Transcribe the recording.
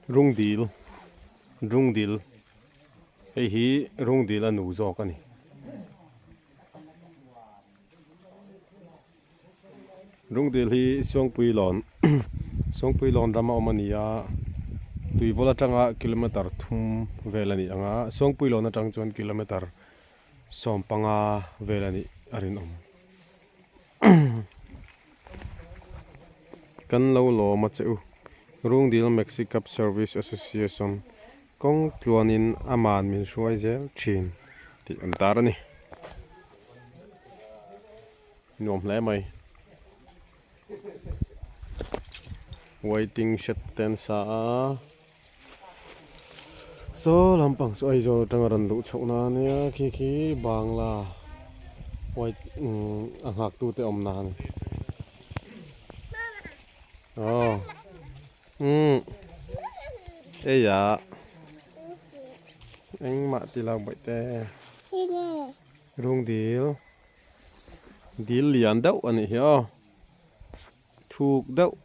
Rungdil Rungdil hei hi Rungdil a nu zawk a ni. Rungdil hi Suangpuilawn Suangpuilawn rama awm a ni a, Tuivawl atanga kilometer thum vel a ni ang a, Suangpuilawn atang chuan kilometer 15 vel a nih a rinawm. Kan lo lawm a che u. Rungdil Maxi Cab Service Association kawng tluanin aman min hruai zel thin tih an tar a ni. Nuam hle mai. Waiting shed te an sa a. Saw lampang chu Aizawl atanga rawn luh chhoh na ania khi khi Bangla white umm a nghak tu te awm na ani. Aw umm eia engmah ti lo bawihte rungdil dil lian deuh anih hi aw thuk deuh.